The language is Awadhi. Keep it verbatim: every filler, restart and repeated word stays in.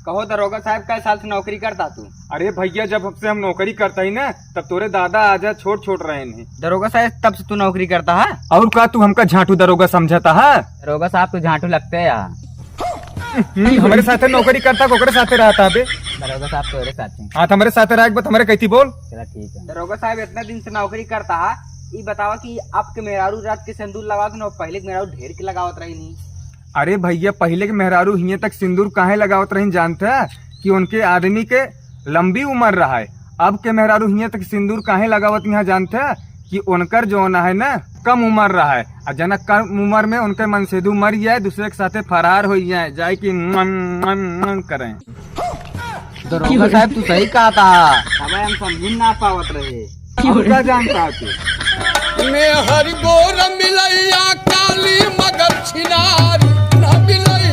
कहो दरोगा साहब, कै साल से नौकरी करता तू? अरे भइया, जब से हम नौकरी करता ही ना, तब तोरे दादा आजा छोट छोट रहेन ही। दरोगा साहब, तब से तू नौकरी करता है? अउर का तू हमका झांटू दरोगा समझता है? दरोगा साहब, तू झांटू लगते है। हम्म, हमरे साथे नौकरी करता, ओकरे साथे रहता बे। दरोगा साहब, तोरे साथे। हाँ, तो हमरे साथे रहे के बाद हमरे कहती बोल। चला ठीक है। दरोगा साहब, इतना दिन से नौकरी करता है, ई बतावा कि अब के मेहरारू रात के सिंदूर लगावत न, पहिले के मेहरारू ढेर के लगावत रही नी। अरे भइया, पहिले के मेहरारू हियाँ तक सिंदूर काहे लगावत रही जानते हैं? कि उनके आदमी के लंबी उमर रहा है। अब के मेहरारू हियाँ तक सिंदूर काहे लगावत यहाँ जानते हैं? कि उनकर जौन है ना, कम उमर रहा है। आ जना कम उमर में उनके मनसेधू मर जाए, दूसरे के साथे फरार हो जाए, जाए कि मन, मन, मन करें। दरोगा साहब, तू सही कहा था। अब हम समझ ना पावत रहे। अब का जानता तू? मेहर गोर मिलैया काली मगर छिनार न मिलैया।